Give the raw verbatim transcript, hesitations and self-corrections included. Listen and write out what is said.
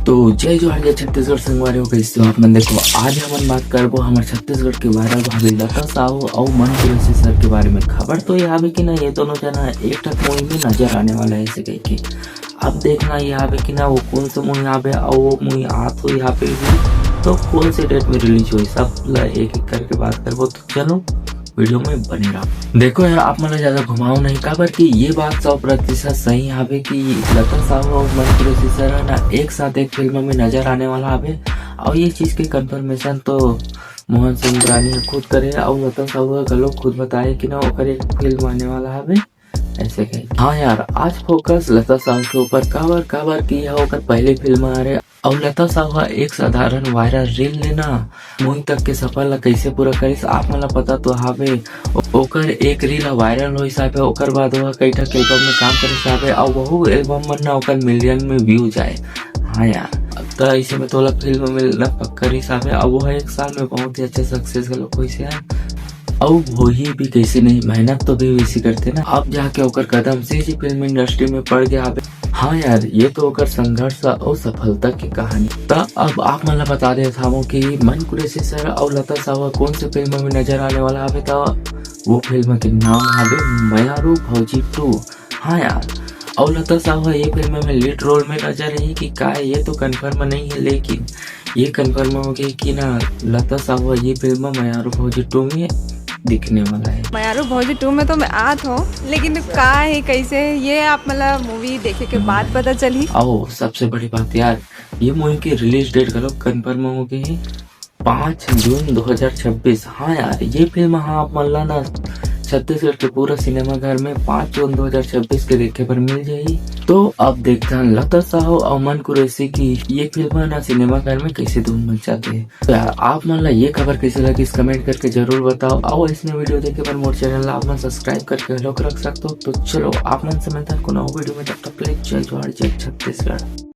तो जय जोहार, जय छत्तीसगढ़ संगवारी हो, कइसे हो आप मन? देखो, आज हमन बात करबो हमर छत्तीसगढ़ के viral भाभी लता साहू अउ मन कुरैशी sir के बारे में। खबर तो ये हावे कि ना, ये दोनों जना एक ठक movie में नजर आने वाला है, ऐसे कह के। अब देखना ये हावे कि ना, वो कौन से movie आवे अउ वो movie आत हो यहाँ पे भी, तो कौन से date में release होही, सब ला एक एक करके बात करबो। तो चलो, video में बने रहो। देखो यार, आप मन ला ज्यादा घुमाओ नहीं, काबर कि ये बात सौ प्रतिशत सही हावे कि लता साहू अउ मन कुरैशी sir ह ना एक साथ एक फिल्म में नजर आने वाला हावे। अउ ये चीज के confirmation तो मोहन सिंह मौर्य ह खुद करे हे अउ लता साहू ह घलो खुद बताए कि ना ओकर एक फिल्म आने वाला हावे, ऐसे कहे। हाँ यार, आज focus लता साहू के ऊपर, काबर काबर कि यह ओकर पहली फिल्म हरे। अउ लता साहू ह एक साधारण viral reel ले ना movie तक के सफर ला कइसे पूरा करिस, आप मन ला पता तो हावे। ओ-, ओकर एक reel ह viral होइस हावे, ओकर बाद ओह कई ठक album में काम करिस हावे, अउ वहू album मन ना ओकर million में views आए। हाँ यार, अब त ऐसे में तोला फिल्म में मिलना पक्का रहिस हावे, अउ वो एक साल में बहुत ही अच्छा success घलो होइस हे। अउ वही भी कैसे नहीं, मेहनत तो भी वैसी करते ना, अब जाके ओकर कदम CG film industry में पड़ गया हावे। हाँ यार, ये तो ओकर संघर्ष अउ सफलता की कहानी। त अब आप मन ला बता देत हावों कि मन कुरैशी sir अउ लता साहू कौन से फिल्म में नजर आने वाला हावे, त वो फिल्म के नाम हावे मयारू भौजी टू। हाँ यार, अउ लता साहू ये फिल्म में lead role में नजर आही कि का, ये तो confirm नहीं है, लेकिन ये confirm हो गई कि ना लता साहू ये फिल्म मयारू भौजी टू में दिखने वाला है। मयारू भौजी टू में तो मैं आत हूँ, लेकिन का है, कैसे है, ये आप मतलब movie देखे के बाद पता चली। अउ सबसे बड़ी बात यार, ये movie की release date घलो confirm हो गई है, पाँच जून दो हज़ार छब्बीस। हाँ यार, ये फिल्म हाँ आप मन ला ना छत्तीसगढ़ के पूरा सिनेमा घर में पाँच जून दो हज़ार छब्बीस के देखे बर मिल जाही। तो अब देखथन लता साहू अउ मन कुरैशी की ये फिल्म ना सिनेमा घर में कैसे धूम मचाथे। तो यार, आप मन ला ये खबर कैसे लगिस, comment करके जरूर बताओ। अउ ऐसने video देखे बर मोर channel ला आप मन subscribe करके घलोक रख सकते हो। तो चलो, आप मन से मिलथन कोनो video में, तब तक के लिए जय जोहार, जय छत्तीसगढ़।